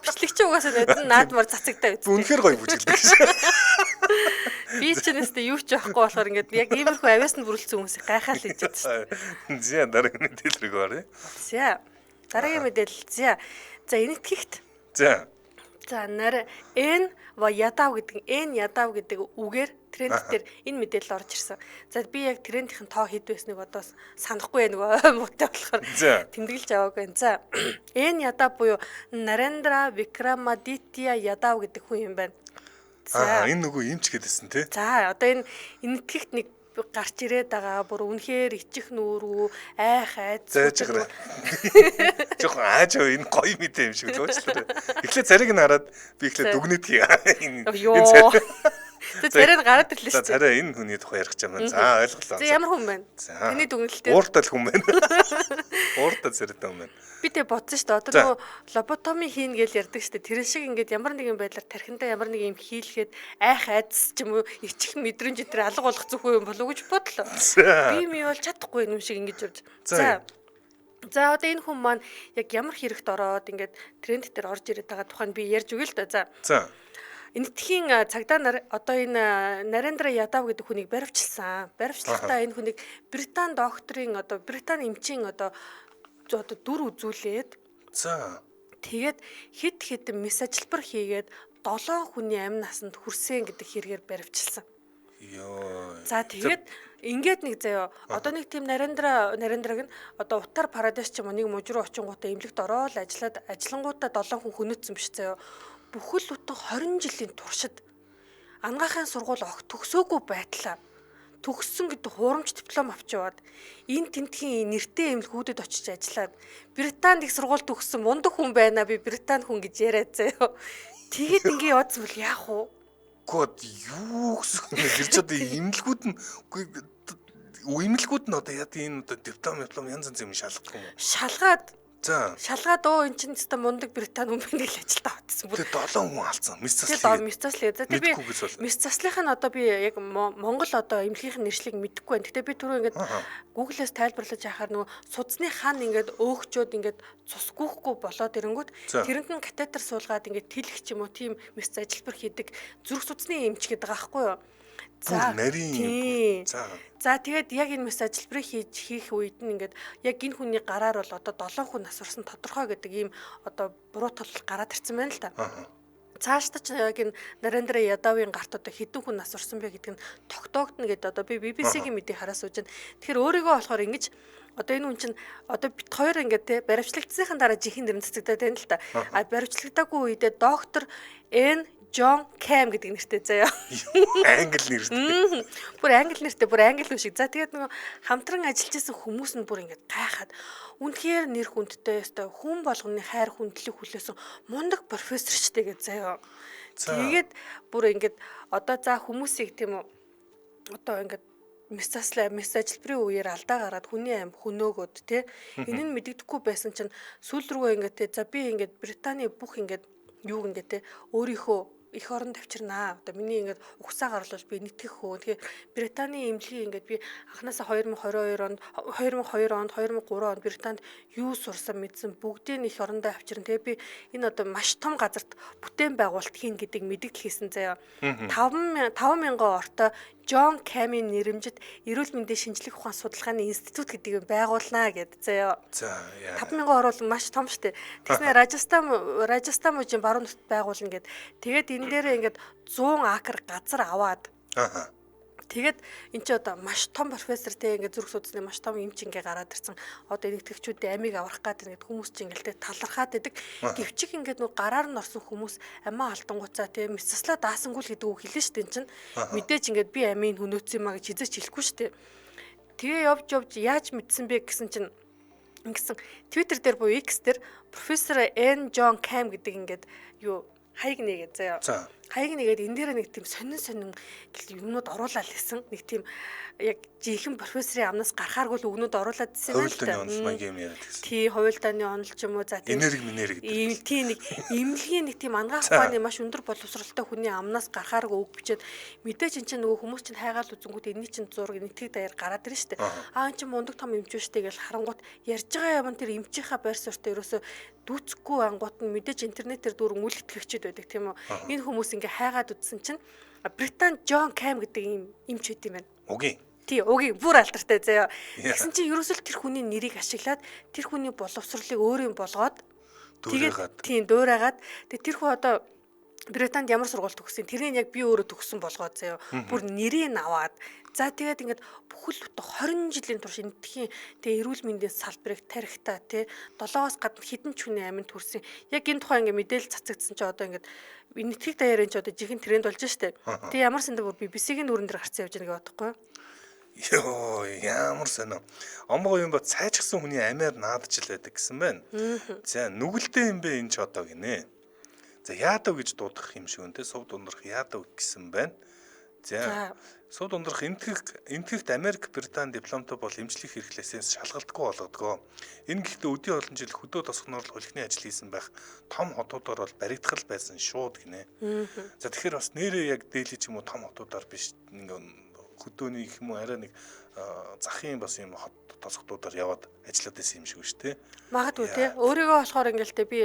Бичлэг чи угаасаа наадмаар цацагдаа үст. Үнэхээр гоё бүжиглдэг шүү. Би ч нэстэ юу ч байхгүй болохоор ингээд яг иймэрхүү авиас нь бүрэлдсэн хүмүүсийг гайхаал хийж байдаг шүү дээ. За дараагийн мэдээлэл рүү оръё. За дараагийн мэдээлэл. За за энэтхэгт. За. За нар Н ва Ядав гэдэг Н Ядав гэдэг үгээр тренд дээр энэ мэдээлэл орж ирсэн. За би яг трендийнхэн тоо хэд байсныг одоо санахгүй нөгөө ой муутай болохоор тэмдэглэж аваагүй. За Н Ядав буюу Нарендра Викрамадитя Ядав гэдэг хүн юм байна. За энэ нөгөө эмч гэдээсэн тий. За одоо энэ энэтхэгт нэг гарч ирээд байгаа бүр үнэхээр ичих нүүрүү айх айц. Зайж гараа. Жохон ааж энэ гоё мэдээ юм шиг л уучлаарай. Эхлээд цариг нь хараад би эхлээд дүгнэт хий. Энэ цариг. За царай нь гараад ирлээ шүү. За царай энэ хүний тухай ярих юм байна. За ойлголоо. За ямар хүн байна? Таны дүгнэлтээр. Ууртай л хүн байна. Ууртай царайтай хүн байна. Би тэг бодсон шүү дээ. Одоо нөгөө лоботоми хийн гэж ярьдаг шүү дээ. Тэр шиг ингээд ямар нэгэн байдлаар тархиндаа ямар нэг юм хийлгээд айх айдас ч юм уу ичих мэдрэмж энэ алга болох зөвхөн юм болов уу гэж бодлоо. Би ми бол чадахгүй юм шиг ингэж явж. За. За одоо энэ хүн маань яг ямар хэрэгт ороод ингээд тренд дээр орж ирээд байгаа тухайд би ярьж өгье л доо. За. За. Энэтхийн цагдаа нар одоо энэ Нарендра Ядав гэдэг хүнийг баривчилсан. Баривчлахдаа энэ хүнийг Британи докторын одоо Британи эмчийн одоо дүр үзүүлээд за тэгээд хэд хэдэн мэс ажилбар хийгээд 7 хүний амь насанд хүрсэн гэдэг хэрэгээр баривчилсан. Йоо. За тэгээд ингээд нэг заяа одоо нэг тийм Нарендраг нь одоо Утар Парадис ч юм уу нэг мужи руу очингуудаа эмнэлэгт ороод ажиллаад ажиллангуудаа 7 хүн хөнөөцсөн биш заяа. Бүхэл бүтэн 20 жилийн туршид ангаахын сургууль огт төгсөөгүй байтлаа. Төгссөн гэдэг хуурамч диплом авч яваад энэ тентхийн нэртэй эмнэлгүүдэд очиж ажиллаад Британд их сургууль төгссөн мундаг хүн байна би Британд хүн гэж яриад заяа. Тэгээд ингээ яваадсан бол яах вэ? Гот юу гэсэн юм бэ? Тэр ч одоо эмнэлгүүд нь үгүй эмнэлгүүд нь одоо яа тийм энэ одоо диплом янз янз юм шалгах юм уу? Шалгаад За. Шалгаад өө эн чинь өстой мундаг Британи хүн байна гэж ажилдаа авчихсан. Тэр 7 хүн алдсан. Мэс заслыг. Мэс заслыг. За тэр би мэс заслынх нь одоо би яг Монгол одоо эмнэлгийнх нь нэршлиг мэдэхгүй байна. Гэтэ би түрүү ингээд Google-ээс тайлбарлаж яхаар нөгөө судасны хан ингээд өөгчөөд ингээд цус гүйхгүй болоод ирэнгүүт тэрэнд нь катетер суулгаад ингээд тэлэх ч юм уу тийм мэс зажилбар хийдэг зүрх судасны эмч гэдэг байгаа байхгүй юу? За нарийн. За. За тэгээд яг энэ мэс ажилбарыг хийх үед нь ингээд яг энэ хүний гараар бол одоо 7 хүн нас орсон тодорхой гэдэг ийм одоо буруу тал гараад ирсэн байна л та. Цаашдаа ч яг энэ Нарендра Ядавын гарт одоо хэдэн хүн нас орсон бэ гэдэг нь тогтоогдно гэдэг одоо би BBC-гийн мэдээ хараа сууж байна. Тэгэхээр өөрийгөө болохоор ингэж одоо энэ хүн чинь одоо бит хоёр ингээд те баривчлагдсныхан дараа жинхэнэ нэр нь цэцэгдээд байна л та. А баривчлагдаагүй үедээ доктор Н Джон Кэм гэдэг нэртэй заяа. Англи нэртэй. Бүр англи нэртэй, бүр англи хүн шиг. За тэгээд нөгөө хамтран ажиллаж исэн хүмүүс нь бүр ингээд гайхаад үнэхээр нэр хүндтэй өстой хүн болгоны хайр хүндлэг хүлээсэн мундаг профессор ч тэгээд заяа. Тэгээд бүр ингээд одоо за хүмүүсийг тийм үү одоо ингээд мэс заслаа мэс ажилбарын үеэр алдаа гараад хүний амь хөнөөгөөд тий энэ нь мэдэгдэхгүй байсан чинь сүүл рүүгээ ингээд тий за би ингээд Британий бүх ингээд юуг ингээд тий өөрийнхөө эх оронд авчирнаа. Одоо миний ингээд угсаа гарлал би нэтгэх хөө. Тэгэхээр Британий эмнэлгийн ингээд би анханасаа 2022 онд 2002 онд 2003 онд Британд юу сурсан мэдсэн бүгдийг эх орондоо авчирна. Тэгээ би энэ одоо маш том газарт бүтээн байгуулалт хийн гэдэг мэдэгдэл хийсэн заяа. 5000 ортой Джон Камийн нэрэмжит эрүүл мэндийн шинжлэх ухаан судалгааны институт гэдэг юм байгуулнаа гэд заяа. За яа. 5000 орол маш том штэ. Тэгснэ Ражастан мужийн баруун нүрт байгуулна гэд. Тэгээд энэ дээрээ ингээд 100 акр газар аваад. Аа. Тэгээд эн чи одоо маш том профессор те ингээд зүрх судасны маш том эмч ингээ гараад ирсэн. Одоо нэгтгэгчүүдийн амийг аврах гад ингээд хүмүүс чи ингээд те талархаад байдаг. Гэвчих ингээд нөө гараар нь орсон хүмүүс амиа алдангуцаа те мэс заслаа даасангүй л гэдэг үг хэлнэ шүү дээ эн чин. Мэдээж ингээд би амийг хөнөөцсөн юм а гэж хизээч хэлэхгүй шүү дээ. Тэгээ явж явж яаж мэдсэн бэ гэсэн чинь ингэсэн Twitter дээр буюу X дээр профессор Н Джон Кам гэдэг ингээд юу хаяг нэгээд заяа. Хаяг нэгээд энэ дээр нэг тийм сонин сонин юмнууд оруулаад лсэн. Нэг тийм яг жинхэнэ профессорын амнаас гарахааргүй л үгнүүд оруулаад ирсэн юм л та. Хувилдааны онол маяг юм яриад гэсэн. Тий, хувилдааны онол ч юм уу. За тийм. Энерги минерги гэдэг. Тий, нэг эмнэлгийн нэг тийм ангаах ухааны маш өндөр боловсролтой хүний амнаас гарахааргүй үг бичээд мэдээж эн чинь нөгөө хүмүүс чинь хайгаал үзэнгүүт энэний чинь зураг нэгтгэх даяар гараад ирнэ штэ. Аа эн чинь мундаг том эмч штэ гэж харангуут ярьж байгаа юм тэр эмчийнхаа байр суурьтай ерөөсөө дүүцэхгүй ангуут нь мэдээж интернетээр дүүрэн үл итгэгчд байдаг тийм үү. Энэ хүмүүс ингээ хайгаад үзсэн чинь Британд Джон Кам гэдэг ийм эмч байт юм байна. Угийн. Тий, угийн бүр алдартай заяа. Тэгсэн чинь ерөөсөө тэр хүний нэрийг ашиглаад тэр хүний боловсролыг өөрийн болгоод дүүрээгаад. Тийм, дуурайгаад. Тэгээ тэр хүн одоо Британд ямар сургууль төгссөн тэрийг яг би өөрөө төгссөн болгоод заяа. Бүр нэрийг аваад. За тэгээд ингээд бүхэл бүтэн 20 жилийн турш энэтхийн тэг эрүүл мэндийн салбарыг тарихтаа тий долоогоос гадна хэдэн ч хүний аминд хүрсэн. Яг энэ тухай ингээд мэдээлэл цацагдсан чи одоо ингээд энэтхэг даяар энэ ч одоо жинхэнэ тренд болж штэ. Тэг ямар сандаа бүр BBC-ийн нүүрэн дээр гарцсан явж байгаа гэж бодохгүй юу? Йоо, ямар сонио. Омгоо юм ба цайчсан хүний амиар наадчил байдаг гэсэн байна. За нүгэлтэй юм бэ энэ ч одоо гинэ. За яадав гэж дуудах юм шиг үнтэй сув дундрах яадав гэсэн байна. За. Сууд ундрах Энэтхэгт Америк, Британи дипломтой бол эмчлэх хэрэглээсээс шалгалтгүй болгодгоо. Энэ гэхдээ өдий олон жил хөдөө тосгоноор л хулигны ажил хийсэн байх том хотуудаар бол баригдах байсан шууд гинэ. За тэгэхээр бас нэрээ яг дээли ч юм уу том хотуудаар биш ингээ хөдөөний их юм уу арай нэг захын бас юм хот тосготуудаар яваад ажиллаад байсан юм шиг шүү дээ. Магадгүй тий. Өөрийгөө болохоор ингээл тэ би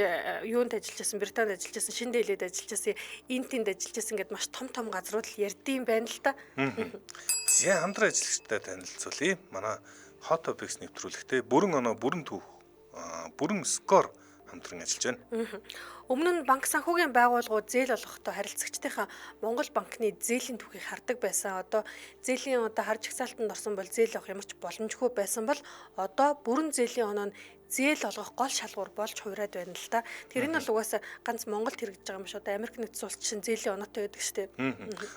юунд ажиллаж байсан, Британд ажиллаж байсан, Шинэ Дэлхийд ажиллаж байсан, Энтинд ажиллаж байсан гэд маш том том газрууд л ярьдсан байна л та. За хамтран ажиллагчтай танилцуулъя. Манай Hot Topics нэвтрүүлэгтээ бүрэн оноо, бүрэн түүх, бүрэн скор хамтран ажиллаж байна. Өмнө нь банк санхүүгийн байгууллагууд зээл олгохдоо харилцагчдынхаа Монгол банкны зээлийн түүхийг хардаг байсан. Одоо зээлийн одоо харж жагсаалтанд орсон бол зээл авах ямар ч боломжгүй байсан бол одоо бүрэн зээлийн оноо нь зээл олгох гол шалгуур болж хувираад байна л та. Тэр энэ бол угаасаа ганц Монголд хэрэгжиж байгаа юм биш. Одоо Америк нэгдсэн улс чинь зээлийн оноотой байдаг шүү дээ.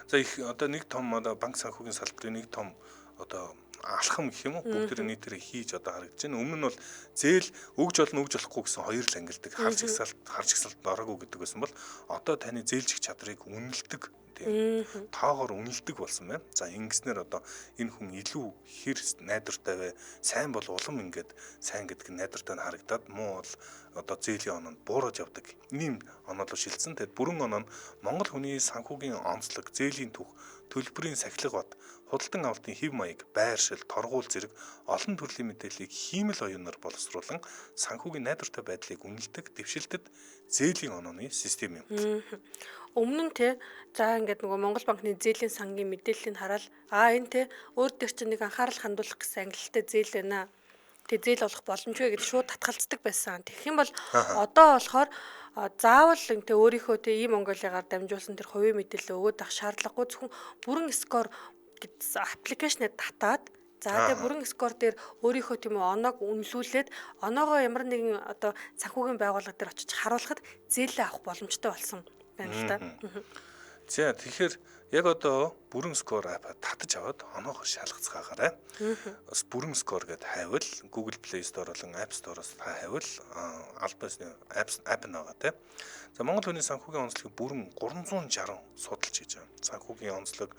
За их одоо нэг том одоо банк санхүүгийн салбарын нэг том одоо алхам гэх юм уу бүгд нийтээр хийж одоо харагдаж байна. Өмнө нь бол зээл өгж болно өгж болохгүй гэсэн хоёр л ангилдаг. Харж жагсаалтанд ороогүй гэдэг байсан бол одоо таны зээлжих чадрыг үнэлдэг тийм тоогоор үнэлдэг болсон байна. За ингэснээр одоо энэ хүн илүү хэр найдвартай вэ? Сайн бол улам ингээд сайн гэдэг нь найдвартай нь харагдаад муу бол одоо зээлийн оноонд буураж явдаг. Ийм оноо руу шилжсэн. Тэгэд бүрэн оноо нь Монгол хүний санхүүгийн онцлог, зээлийн түүх, төлбөрийн сахилга бат, худалдан авалтын хэв маяг, байршил, торгуул зэрэг олон төрлийн мэдээллийг хиймэл оюунаар боловсруулан санхүүгийн найдвартай байдлыг үнэлдэг дэвшилтэд зээлийн онооны систем юм. Өмнө нь те за ингээд нөгөө Монгол банкны зээлийн сангийн мэдээллийг хараад энэ те өөр дээр чинь нэг анхаарал хандуулах гэсэн ангилалтай зээл байна. Тэг зээл олох боломжгүй гэж шууд татгалздаг байсан. Тэгэх юм бол одоо болохоор заавал тэ өөрийнхөө тэ ийм Монголигаар дамжуулсан тэр хувийн мэдээлэл өгөөд авах шаардлагагүй зөвхөн бүрэн скор гэсэн аппликейшнээ татаад за тэгээ бүрэн скор дээр өөрийнхөө тийм үү оноог үнэлүүлээд оноогоо ямар нэгэн одоо санхүүгийн байгууллага дээр очиж харуулхад зээлээ авах боломжтой болсон байна л та. За тэгэхээр яг одоо бүрэн скор app татаж аваад оноогоо шалгацгаагаарай. Бас бүрэн скор гэд хайвал Google Play Store болон App Store-оос та хайвал аль биесны app нь байгаа тийм. За Монгол хүний санхүүгийн онцлогийг бүрэн 360 судалж хийж байгаа. Санхүүгийн онцлог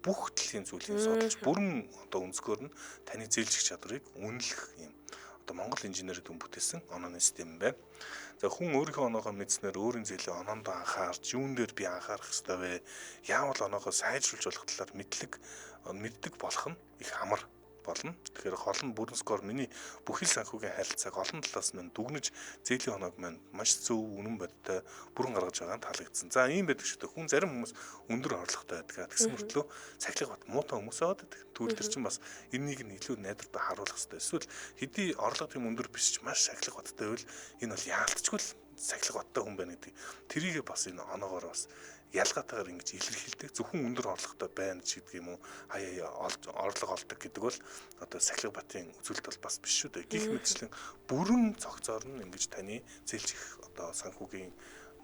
бүх төрлийн зүйлийг судалж бүрэн одоо өнцгөр нь таны зээлжих чадварыг үнэлэх юм. Одоо Монгол инженерүүд бүтээсэн онооны систем байна. За хүн өөрийнхөө оноогоо мэдснээр өөрийн зээлээ оноондоо анхаарч юун дээр би анхаарах ёстой вэ? Яавал оноогоо сайжруулж болох талаар мэддэг болох нь их амар болно. Тэгэхээр гол нь бүрэн скор миний бүхэл санхүүгийн харилцааг олон талаас нь дүгнэж зээлийн оноог маань маш зөв үнэн бодиттой бүрэн гаргаж байгаа нь таалагдсан. За ийм байдаг шүү дээ. Хүн зарим хүмүүс өндөр орлоготой байдаг. Тэгсэн мөртлөө сахилга бат муутай хүмүүс байгаад байдаг. Тэгвэл тэр чинь бас энэнийг нь илүү найдвартай харуулах хэрэгтэй. Эсвэл хэдий орлого тийм өндөр биш ч маш сахилга баттай байвал энэ бол яалтчгүй л сахилга баттай хүн байна гэдэг. Тэрийгээ бас энэ оноогоор бас ялгаатайгаар ингэж илэрхийлдэг. Зөвхөн өндөр орлоготой байна ч гэдэг юм уу, хаяа орлого олдог гэдэг бол одоо сахилга батын үзүүлэлт бол бас биш шүү дээ. Гэх мэтчлэн бүрэн цогцоор нь ингэж таны зээлжих одоо санхүүгийн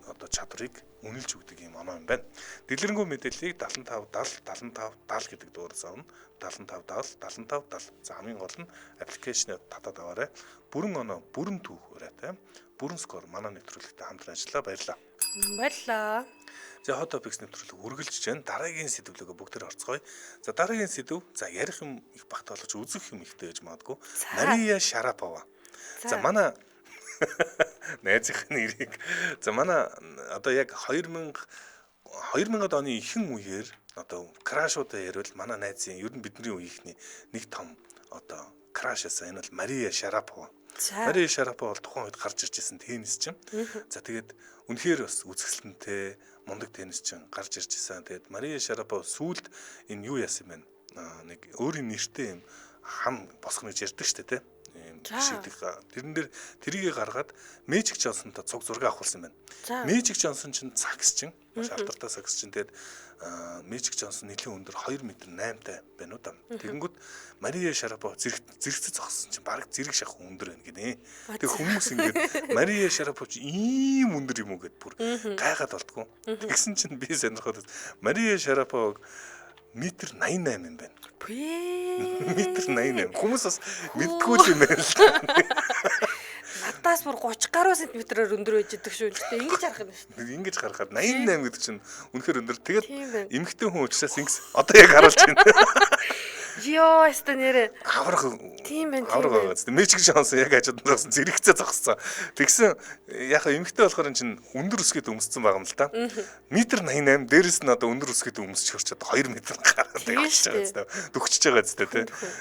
одоо чадварыг үнэлж өгдөг юм оноо юм байна. Дэлгэрэнгүй мэдээллийг 75 70 75 70 гэдэг дугаараас авна. 75 70 75 70. За хамгийн гол нь аппликейшнээ татаад аваарай. Бүрэн оноо, бүрэн түүх урайтай. Бүрэн скор манай нэвтрүүлэгтэй хамтран ажиллаа. Баярлалаа. Баярлалаа. За Hot Topics нэвтрүүлэг үргэлжлэж байна. Дараагийн сэдвлөгөө бүгд тэр орцгоё. За дараагийн сэдв за ярих юм их багт болгож үзэх юм ихтэй гэж магадгүй. Мария Шарапова. За манай найзынх нь нэрийг за манай одоо яг 2000-ад оны ихэнх үеэр одоо крашуудаа ярил манай найзын ер нь бидний үеийнхний нэг том одоо краш байсан. Энэ бол Мария Шарапова. Мария Шарапова бол тухайн үед гарч ирж байсан теннисчин. За тэгээд үнэхээр бас үзэсгэлэнтэй мундаг теннисчин гарч ирж байсан. Тэгээд Мария Шарапова сүүлд энэ юу яасан юм бэ? Нэг өөрийн нэртэй юм хам босгоно гэж ярьдаг шүү дээ, тэ? Ийм шийдэх. Тэрэн дээр тэрийг гаргаад Мэжик Джонсонтой цуг зураг авахулсан байна. Мэжик Джонсон чинь саксчин, маш алдартай саксчин. Тэгээд Мэжик Джонсон нэлээд өндөр 2 м 8-тай байна уу да. Тэгэнгүүт Мария Шарапова зэрэгцээ зогссон чинь бараг зэрэг шахах өндөр байна гинэ. Тэг хүмүүс ингээд Мария Шарапова чи ийм өндөр юм уу гэд бүр гайхаад болтгоо. Тэгсэн чинь би сонирхоод Мария Шараповаг метр 88 юм байна. Метр 88. Хүмүүс бас мэддэггүй юм байна л да. Надаас Гаднаас бүр 30 гаруй сантиметрээр өндөр байж идэг шүү. Гэтэ ингэж харах юм шүү. Ингэж харахад 88 гэдэг чинь үнэхээр өндөр. Тэгээд Тийм байна. эмэгтэй хүн учраас ингэс одоо яг харуулж байна. Йоо, өстө нэрээ. Аврах Тийм байна, тийм аврах байна. байгаа зү. Magic Johnson яг хажууд нь зогсон зэрэгцээ зогссон. Тэгсэн яг эмэгтэй болохоор эн чинь өндөр өсгөд өмссөн байгаа юм л та. Метр 88 дээрэс нь одоо өндөр өсгөд өмсч хөрч одоо 2 метр гараад Тийм явчихж байгаа шүү зү. Дөгчж байгаа зү тэ.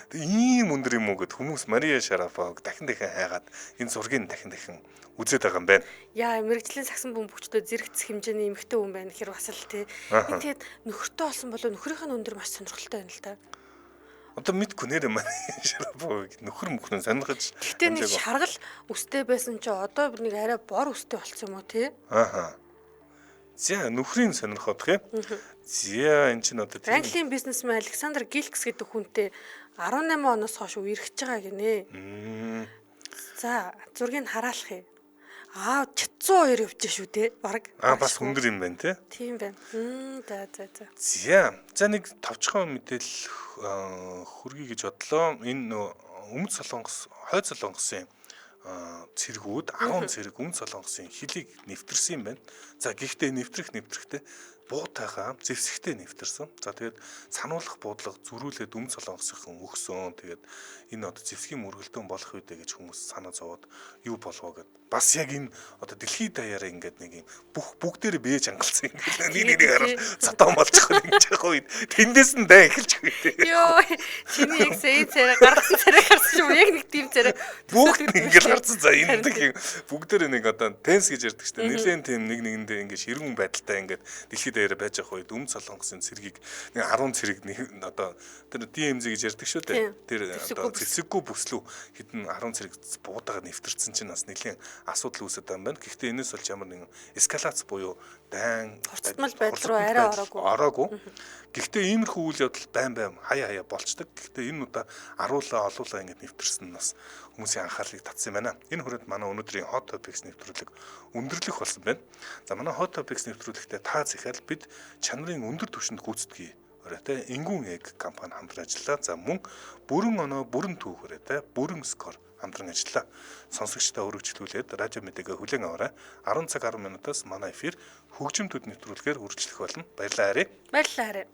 Тэг ийм өндөр юм уу гэд хүмүүс Мария Шарапог дахин дахин хайгаад энэ зургийг дахин дахин үзээд байгаа юм байна. Яа, мэрэгжлийн сагсан бөмбөгчдөө зэрэгцэх хэмжээний эмэгтэй хүн байна гэхэр бас л тий. Аха. Энэ тэгээд нөхөртэй болсон болов нөхрийнх нь өндөр маш сонирхолтой байна л та. Одоо мэдгүй нэр Мария Шарапог нөхөр мөхрөн сонирхож Гэхдээ нэг амжаагүй. шаргал өстэй байсан чи одоо нэг арай бор өстэй болсон юм уу тий? Ааха. За нөхрийн сонирхох юм. За эн чинь одоо тийм. Английн бизнесмен Александр Гилкс гэдэг хүнтэй 18 оноос хойш үерхэж байгаа гинэ. Мм. За, зургийг хараалах юм. Аа, 702 явж шүү дээ. Бараг. Аа бас өндөр юм байна те. Тийм байна. Мм, за за за. За за нэг товчхон мэдээлэл хүргэе гэж бодлоо. Энэ нөө Өмнөд Солонгос, Хойд Солонгосын цэргүүд 10 цэрэг Өмнөд Солонгосын хилийг нэвтэрсэн юм байна. За гэхдээ нэвтрэхдээ буутайхаа зэвсэгтэй нэвтэрсэн. За тэгээд сануулах буудлага зөрүүлээд Өмнөд Солонгосынхан өгсөн. Тэгээд энэ одоо зэвсгийн мөргөлдөөн болох үедээ гэж хүмүүс санаа зовоод юу болвоо гэд. Бас яг энэ одоо дэлхийд даяараа ингээд нэг юм бүх бүгдээрээ бэж хангалцсан ингээд нэг нэг хараад зодоон болчих ингэж явах үед тэндээс нь дай эхэлж үү. Йоо, чиний яг сая царай гаргасан царай гарсан юм яг нэг тийм царай. Бүгд ингээд гарцсан. За энэ нэг юм бүгдээрээ нэг одоо тенс гэж ярьдаг шүү дээ. Нилээн тийм нэг нэгэндээ ингээд ширгэн байдалтай ингээд дэлхийд даяараа байж явах үед Өмнөд Солонгосын цэргийг нэг 10 цэрэг нэг одоо тэр DMZ гэж ярьдаг шүү дээ. Тэр одоо зэвсэггүй бүслүү хэдэн 10 цэрэг буудаага нэвтэрсэн чинь бас нилээн асуудал үүсээд байгаа юм байна. Гэхдээ энэс болж ямар нэгэн эскалац буюу дайн Хурцтмал байдал руу арай ороогүй. ороогүй. Гэхдээ иймэрхүү үйл явдал байн байн хаяа хаяа болчдөг. Гэхдээ энэ удаа аруулаа олуулаа ингэж нэвтэрсэн нь бас хүмүүсийн анхаарлыг татсан юм байна. Энэ хүрээд манай өнөөдрийн Hot Topics нэвтрүүлэг өндөрлөх болсон байна. За манай Hot Topics нэвтрүүлэгтээ та захиал бид чанарын өндөр түвшинд гүйцэтгэе оройтой Ингүүн эг компани хамтран ажиллаа. За мөн бүрэн оноо бүрэн түүх оройтой бүрэн скор хамтран ажиллаа. Сонсогчдоо өргөжлүүлээд радио мэдээгээ хүлээн аваарай. 10 цаг 10 минутаас манай эфир хөгжим төд нэвтрүүлгээр үргэлжлэх болно. Баярлалаа Ари. Баярлалаа хараа.